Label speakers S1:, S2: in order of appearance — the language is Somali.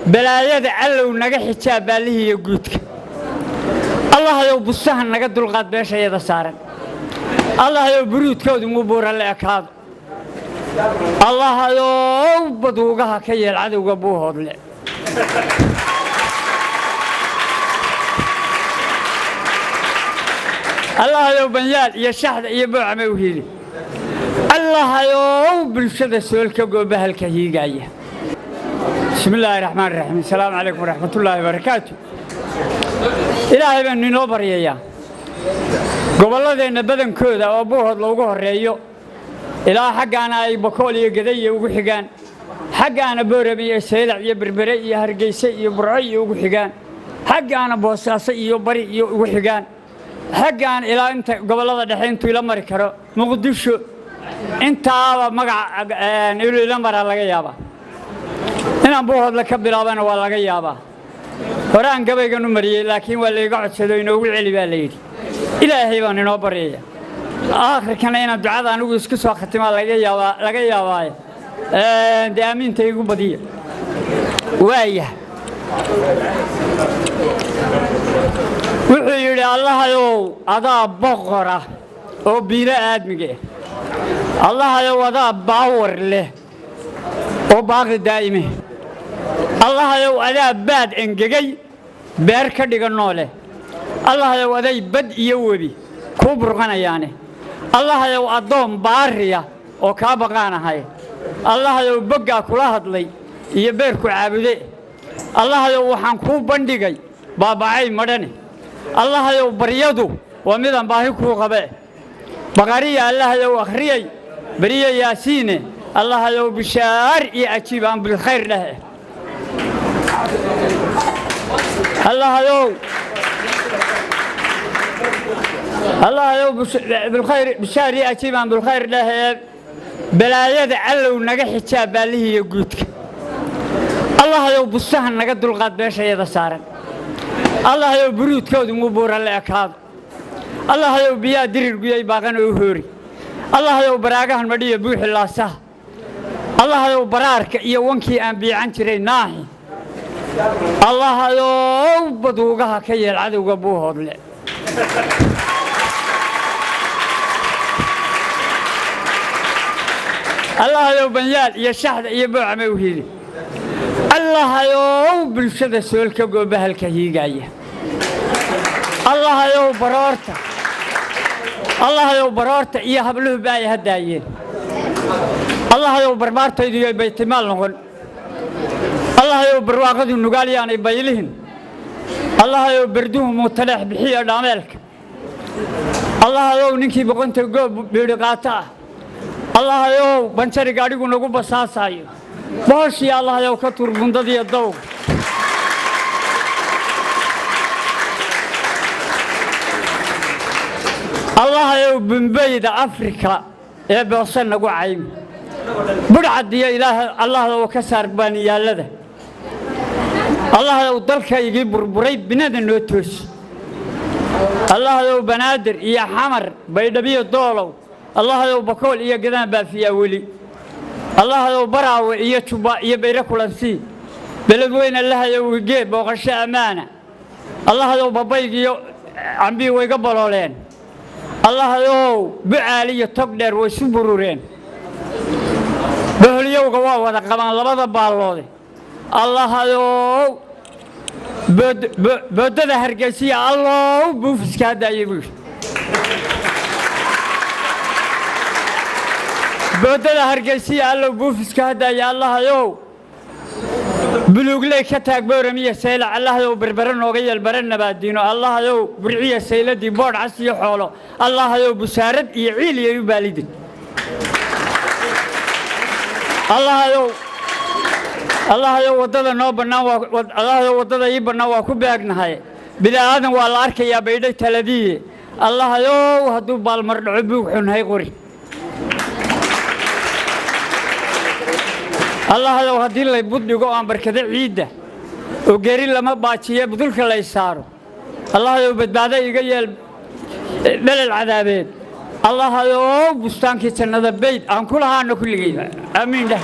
S1: Balaayada Allow naga xijaab baalihiiyo guudka. Allahayow, bustaha naga dulqaad beeshayada saaran. Allahayow, buruudkoodu muu buura la ekaado. Allahayow, baduugaha ka yeel cadowga Buuhoodle. Allahayow, Banyaal iyo Shaxda iyo Boocama u heli. Allahayow, bulshada soolka goobahalka hiigaya. Bismi illaahi raxmaan raxiim. Asalaamu calaykum waraxmatullaahi wabarakaatu. Ilaahay baanu inoo baryayaa. Gobolladeenna badankooda oo Buuhood loogu horreeyo, ilaa xaggaana ay Bakool iyo Gadaya ugu xigaan, xaggaana Boorame iyo Saylac iyo Berbere iyo Hargeyse iyo Burco iyo ugu xigaan, xaggaana Boosaaso iyo Bari iyo ugu xigaan, xaggaan ilaa inta gobollada dhexe intuu ila mari karo, Muqdisho, intaaba magaca inuu ila maraa laga yaabaa. Inaan Buuhoodle ka bilaabana waa laga yaabaa. Horaan gabaygan u mariyey, laakiin waa layga codsado, inoogu celi baa layidhi. Ilaahay baan inoo baryaya. Aakhirkana inaan ducada anigu isku soo khatimaa laga yaabaa, laga yaabaaye dee aamiinta igu badiya. Waaya, wuxuu yidhi: Allahayow, adaa boqora oo biilo aadmiga ah. Allahayow, adaa baawar leh oo baaqi daa'ime. Allahayow, adaa baad engegay beer ka dhiga noole. Allahayow, aday bad iyo webi kuu burqanayaane. Allahayow, addoon baariya oo kaa baqaanahay. Allahayow, boggaa kula hadlay iyo beerku caabude. Allahayow, waxaan kuu bandhigay baabacay madhane. Allahayow, baryadu waa midaan baahi kuu qabee. Baqariya Allahayow akhriyay beriya Yaasiine. Allahayow, bishaar iyo ajiib aan bilkhayr dheh. Allahayow, Allahayow, bilkhayr bishaar iyo ajiib aan bilkhayr dheh. Balaayada Allow naga xijaab baalihiiyo guudka. Allahayow, bustaha naga dulqaad beeshayada saaran. Allahayow, buruudkoodu muu buura la ekaado. Allahayow, biyaa dirir guyay baaqan oo u hoori. Allahayow, baraagahan madhiya buuxi laasaha. Allahayow, baraarka iyo wankii aan biican jiray naaxi. Allahayow, baduugaha ka yeel cadowga Buuhoodle. Allahayow, Banyaal iyo Shaxda iyo Boocama u heli. Allahayow, bulshada soolka goobahalka hiigaya. Allahayow, baroorta, Allahayow, baroorta iyo habluhu ba ay haddaayeen. Allahayow, barbaartaydu yay baytimaal noqon. Allahayow, barwaaqadu nugaal yaanay baylihin. Allahayow, berduhu muutaleex bixiya dhaameelka. Allahayow, ninkii boqonta goob biidhi qaato ah. Allahayow, banjari gaadhigu nagu basaasaayo booshii. Allahayow, ka tuur bundadiyo dawga. Allahayow, bumbayda Afrika ee boose nagu caymi budhcadiyo ilaah. Allahdow, ka saar baaniyaallada. Allahayow, dalkaygii burburay binada noo toosi. Allahayow, Banaadir iyo Xamar, Baydhabiyo Doolow. Allahayow, Bakool iyo Gadaan baafiyaa weli. Allahayow, Baraawe iyo Jubba iyo Bayre kulansii. Beledweyne Allahayow igee booqasho ammaana. Allahayow, babaygiyo cambii wayga bolooleen. Allahayow, Bucaali iyo Tog dheer way isu burureen. Boholyowga waa wada qabaan labada baalloode. Allahayow, boodada Hargeysiya. Allow, buufiska haddaayay buu yidhi. Boodada Hargeysiya, Allow, buufiska haddaaya. Allahayow, buluugley ka taag Booramiya Saylac. Allahayow, Berbere nooga yeel bare nabaadiino. Allahayow, Burciya sayladii boodh cas iyo xoolo. Allahayow, busaarad iyo ciil iyo u baalidin. Allahayow, Allahayow, waddada noo bannaan waa Allahayow, waddada ii bannaan waa ku beegnahay. Bini aadan waa la arkayaa baydhay taladiiye. Allahayow, hadduu baalmar dhaco buug xunhay qori. Allahayow, haddii lay buddhigo aan barkado ciidda oo geri lama baajiye budulka lay saaro. Allahayow, badbaado iga yeel dhalal cadaabeed. Allahayow, bustaankii jannada bayd aan ku lahaano kulligay. Aamiin dheh.